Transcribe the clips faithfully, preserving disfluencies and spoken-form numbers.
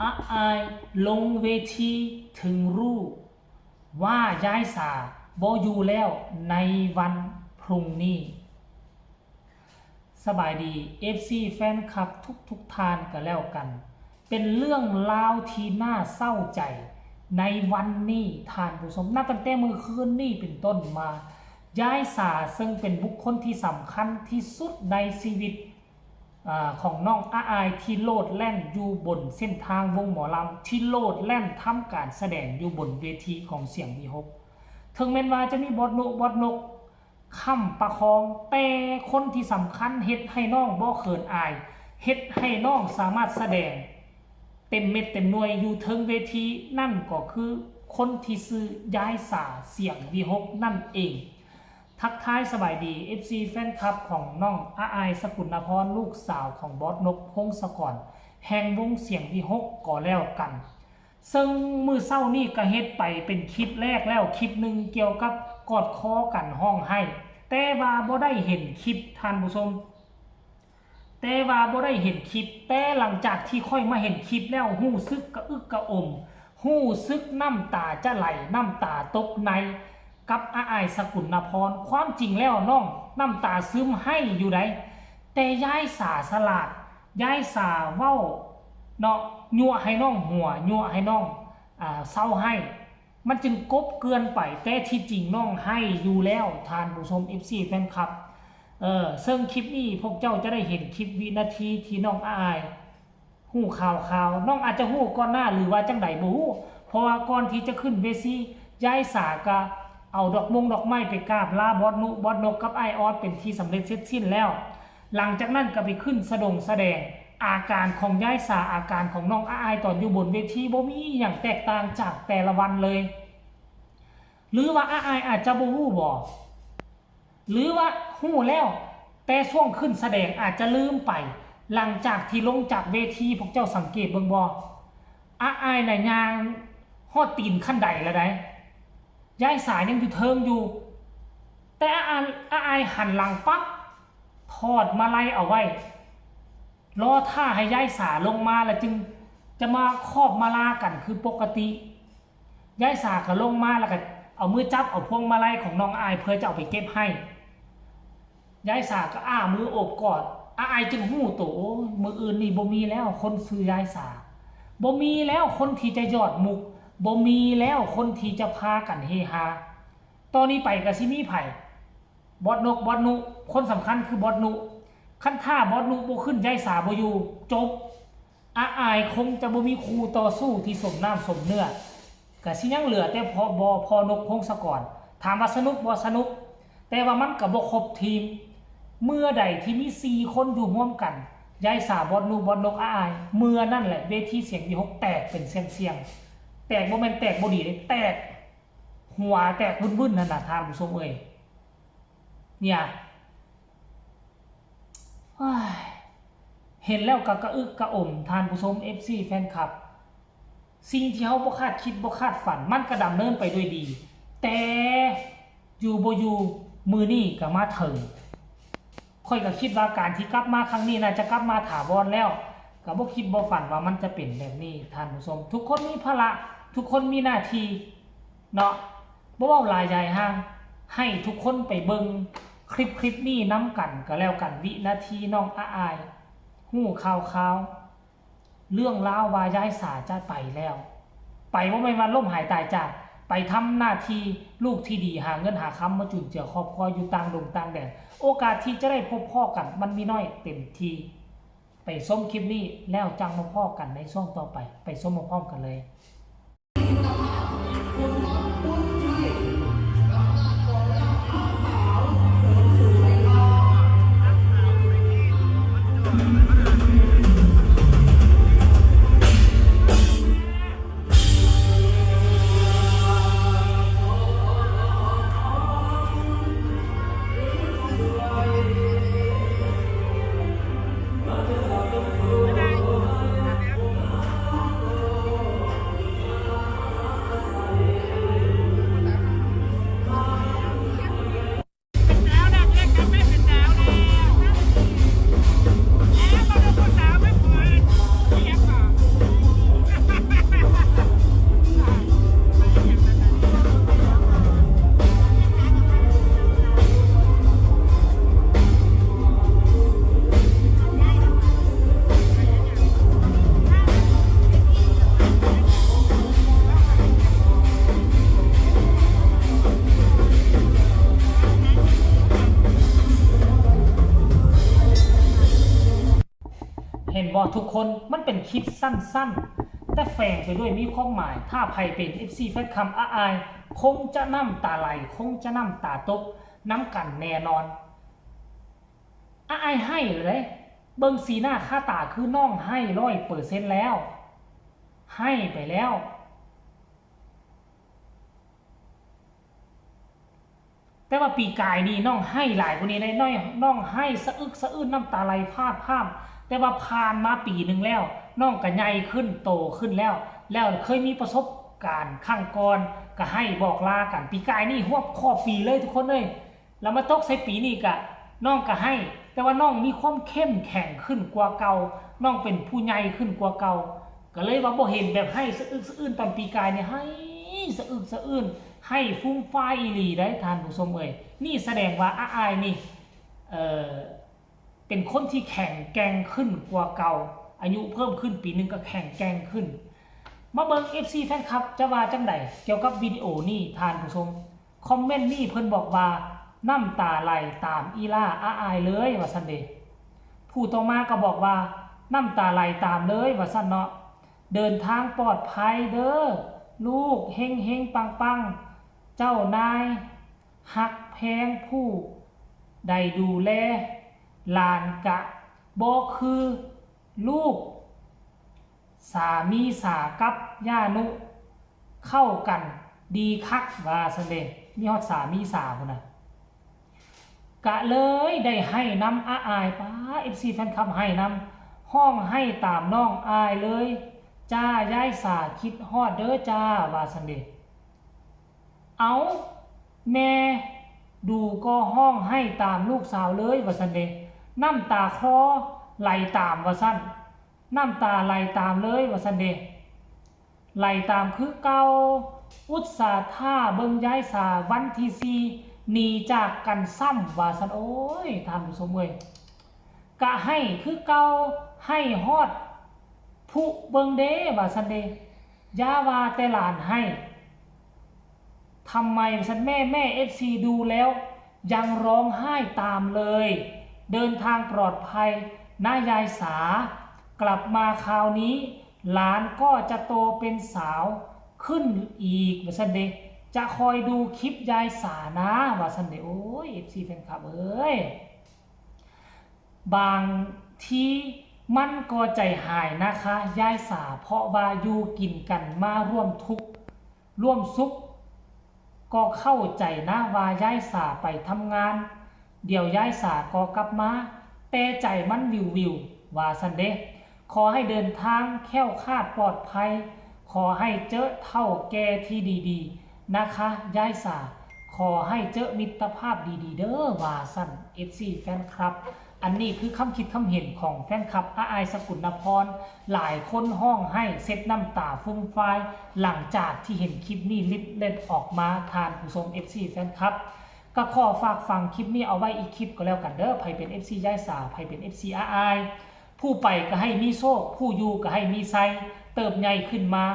อาอายลงเวทีถึงรู้ว่ายายสาบ่อยู่แล้วในวันพรุ่งนี้ สบายดี เอฟซี แฟนคลับทุกๆท่านก็แล้วกัน เป็นเรื่องราวที่น่าเศร้าใจในวันนี้ท่านผู้ชม นับตั้งแต่มื้อคืนนี้เป็นต้นมา ยายสาซึ่งเป็นบุคคลที่สำคัญที่สุดในชีวิต อ่า ของน้องอาอายที่โลดแล่นอยู่บนเส้นทางวงหมอลำ ที่โลดแล่นทำการแสดงอยู่บนเวทีของเสียงวีหก ถึงแม้นว่าจะมีบอสนุ บอสนก ค้ำประคอง แต่คนที่สำคัญเฮ็ดให้น้องบ่เขินอาย เฮ็ดให้น้องสามารถแสดงเต็มเม็ดเต็มหน่วยอยู่เทิงเวที นั่นก็คือคนที่ชื่อยายสาเสียงวีหกนั่นเอง ทักทายสบายดี เอฟซี แฟนคลับของน้องอาอายสกุลนพร ลูกสาวของบอสนก พงศกร แห่งวงเสียงวีหกก็แล้วกัน ซึ่งมื้อเช้านี้ก็เฮ็ดไปเป็นคลิปแรกแล้วคลิปหนึ่งเกี่ยวกับกอดคอกันฮ้องไห้ แต่ว่าบ่ได้เห็นคลิปท่านผู้ชม แต่ว่าบ่ได้เห็นคลิป แต่หลังจากที่ข้อยมาเห็นคลิปแล้วรู้สึกกระอึกกระอ่ม รู้สึกน้ำตาจะไหล น้ำตาตกในกับอาอายสกุลนพร ความจริงแล้วน้องน้ำตาซึมไห้อยู่ได แต่ยายสาฉลาด ยายสาเว้าเนาะ ยั่วให้น้องหัว ยั่วให้น้อง อ่า เซาไห้ มันจึงกลบเกลื่อนไป แต่ที่จริงน้องไห้อยู่แล้ว ท่านผู้ชม เอฟซี แฟนคลับ เออ ซึ่งคลิปนี้พวกเจ้าจะได้เห็นคลิปวินาทีที่น้องอาอายฮู้ข่าวๆ น้องอาจจะฮู้ก่อนหน้าหรือว่าจั่งใดบ่ฮู้ เพราะว่าก่อนที่จะขึ้นเวที ยายสาก็เอาดอกมงดอกไม้ไปกราบลาบอสนุ บอสนกกับอ้ายออสเป็นที่สำเร็จเสร็จสิ้นแล้ว หลังจากนั้นก็ไปขึ้นสะดงแสดง อาการของยายสา อาการของน้องอาอายตอนอยู่บนเวทีบ่มีอิหยังแตกต่างจากแต่ละวันเลย หรือว่าอาอายอาจจะบ่ฮู้บ่ หรือว่าฮู้แล้ว แต่ช่วงขึ้นแสดงอาจจะลืมไป หลังจากที่ลงจากเวที พวกเจ้าสังเกตเบิ่งบ่ อาอายน่ะย่างฮอดตีนขั้นไดแล้วได ยายสายังอยู่เทิงอยู่ แต่อาอาย อาอายหันหลังปั๊บ ถอดมาลัยเอาไว้ รอท่าให้ยายสาลงมาแล้วจึงจะมาครอบมาลากันคือปกติ ยายสาก็ลงมาแล้วก็เอามือจับเอาพวงมาลัยของน้องอาอายเพื่อจะเอาไปเก็บให้ ยายสาก็อ้ามือโอบกอด อาอายจึงฮู้โต โอ้ย มื้ออื่นนี่บ่มีแล้วคนชื่อยายสา บ่มีแล้วคนที่จะหยอดมุก บ่มีแล้วคนที่จะพากันเฮฮา ต่อนี้ไปก็สิมีไผ บอสนก บอสนุ คนสำคัญคือบอสนุ คันถ้าบอสนุบ่ขึ้น ยายสาบ่อยู่ จบ อาอายคงจะบ่มีคู่ต่อสู้ที่สมน้ำสมเนื้อ ก็สิยังเหลือแต่พ่อ บอ พ่อนก พงศกร ถามว่าสนุกบ่ สนุก แต่ว่ามันก็บ่ครบทีม เมื่อใดที่มีสี่คนอยู่ร่วมกัน ยายสา บอสนุ บอสนก อาอาย เมื่อนั่นแหละเวทีเสียงวีหกแตกเป็นเสี่ยงๆ แตกบ่แม่นแตกบ่ดีเด้ แตก หัวแตกบึ้นๆ นั่นน่ะ ท่านผู้ชมเอ้ย เนี่ย เฮ้ย เห็นแล้วก็กระอึกกระอ่ม ท่านผู้ชม เอฟซี แฟนคลับ สิ่งที่เฮาบ่คาดคิดบ่คาดฝัน มันก็ดำเนินไปด้วยดี แต่อยู่บ่อยู่ มื้อนี้ก็มาเถิง ข้อยก็คิดว่าการที่กลับมาครั้งนี้น่าจะกลับมาถาวรแล้ว ก็บ่คิดบ่ฝันว่ามันจะเป็นแบบนี้ ท่านผู้ชม ทุกคนมีภาระ ทุกคนมีหน้าที่ เนาะ บ่เว้าหลายยายห่าง ให้ทุกคนไปเบิ่งคลิป คลิปนี้นำกันก็แล้วกัน วินาทีน้องอาอายฮู้ข่าวๆ เรื่องราวว่ายายสาจะไปแล้ว ไปบ่แม่นว่าล้มหายตายจาก ไปทำหน้าที่ลูกที่ดี หาเงินหาคำมาจุนเจือครอบครัวอยู่ต่างดงต่างแดน โอกาสที่จะได้พบพ้อกันมันมีน้อยเต็มที ไปชมคลิปนี้แล้วจั่งมาพ้อกันในช่วงต่อไป ไปชมพร้อมๆ กันเลย ทุกคน มันเป็นคลิปสั้นๆ แต่แฝงไปด้วยมีความหมาย ถ้าใผเป็น เอฟซี แฟนคลับอ้าย คงจะน้ำตาไหล คงจะน้ำตาตกน้ำกันแน่นอน อ้ายไห้เลยเด้ เบิ่งสีหน้าค่าตาคือน้องไห้ร้อยเปอร์เซ็นต์แล้ว ไห้ไปแล้ว แต่ว่าปีกายนี่น้องไห้หลายกว่านี้เลย น้อง น้องไห้สะอึกสะอื้น น้ำตาไหลพรากพร่ำ แต่ว่าผ่านมาปีหนึ่งแล้ว น้องก็ใหญ่ขึ้นโตขึ้นแล้ว แล้วเคยมีประสบการณ์ครั้งก่อนก็ไห้บอกลากัน ปีกายนี่ฮวบครอบปีเลยทุกคนเอ้ย แล้วมาตกใส่ปีนี้กะ น้องก็ไห้ แต่ว่าน้องมีความเข้มแข็งขึ้นกว่าเก่า น้องเป็นผู้ใหญ่ขึ้นกว่าเก่า ก็เลยว่าบ่เห็นแบบไห้สะอึกสะอื้นตอนปีกายเนี่ย ไห้สะอึกสะอื้น ไห้ฟูมฟายอีหลีได้ท่านผู้ชมเอ้ย นี่แสดงว่าอ้ายนี่ เอ่อ เป็นคนที่แข็งแกร่งขึ้นกว่าเก่า อายุเพิ่มขึ้นปีหนึ่งก็แข็งแกร่งขึ้น มาเบิ่ง เอฟซี แฟนคลับจะว่าจังใดเกี่ยวกับวิดีโอนี้ท่านผู้ชม คอมเมนต์นี่เพิ่นบอกว่า น้ำตาไหลตามอีหล่าอ้ายเลยว่าซั่นเด้ ผู้ต่อมาก็บอกว่า น้ำตาไหลตามเลยว่าซั่นเนาะ เดินทางปลอดภัยเด้อลูก เฮงเฮงปังปังๆ เจ้านายฮักแพงผู้ใดดูแล หลานกะบ่คือลูก สามีสากับย่านุ เข้ากันดีคักว่าซั่นเด้ มีฮอดสามีสาพุ้นน่ะ กะเลยได้ไห้นำอ้าย ป๊า เอฟซี แฟนคลับไห้นำ ฮ้องไห้ตามน้องอ้ายเลย จ้ายายสาคิดฮอดเด้อจ้าว่าซั่นเด้ เอาแม่ดูก็ฮ้องไห้ตามลูกสาวเลยว่าซั่นเด้ น้ำตาคลอไหลตามว่าซั่น น้ำตาไหลตามเลยว่าซั่นเด้ ไหลตามคือเก่า อุตส่าห์ท่าเบิ่งยายสาวันที่สี่ หนีจากกันซ้ำว่าซั่น โอ้ย ท่านผู้ชมเอ้ย กะไห้คือเก่า ไห้ฮอดผู้เบิ่งเด้ว่าซั่นเด้ อย่าว่าแต่หลานไห้ ทำไมว่าซั่น แม่ แม่ เอฟซี ดูแล้วยังร้องไห้ตามเลย เดินทางปลอดภัยนะยายสา กลับมาคราวนี้ หลานก็จะโตเป็นสาวขึ้นอีกว่าซั่นเด้ จะคอยดูคลิปยายสานะว่าซั่นเด้ โอ้ย เอฟซี แฟนคลับเอ้ย บางทีมันก็ใจหายนะคะยายสา เพราะว่าอยู่กินกันมาร่วมทุกข์ร่วมสุข ก็เข้าใจนะว่ายายสาไปทำงาน เดี๋ยวยายสาก็กลับมา แต่ใจมันวิววิวว่าซั่นเด้ ขอให้เดินทางแคล้วคลาดปลอดภัย ขอให้เจอเฒ่าแก่ที่ดีๆ นะคะยายสา ขอให้เจอมิตรภาพดีๆ เด้อว่าซั่น เอฟซี แฟนคลับ อันนี้คือคำคิดคำเห็นของแฟนคลับอ้ายสกุลนพร หลายคนฮ้องไห้เช็ดน้ำตาฟูมฟาย หลังจากที่เห็นคลิปนี้ลิดเล็ดออกมา ท่านผู้ชม เอฟซี แฟนคลับ ก็ขอฝากฟังคลิปนี้เอาไว้อีกคลิปก็แล้วกันเด้อ ไผเป็น เอฟซี ยายสา ไผเป็น เอฟซี อ้าย ผู้ไปก็ให้มีโชค ผู้อยู่ก็ให้มีชัย เติบใหญ่ขึ้นมา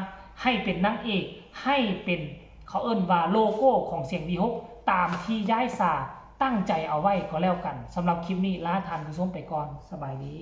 ให้เป็นนางเอก ให้เป็น เขาเอิ้นว่าโลโก้ของเสียงวีหก ตามที่ยายสาตั้งใจเอาไว้ก็แล้วกัน สำหรับคลิปนี้ลาท่านผู้ชมไปก่อน สบายดี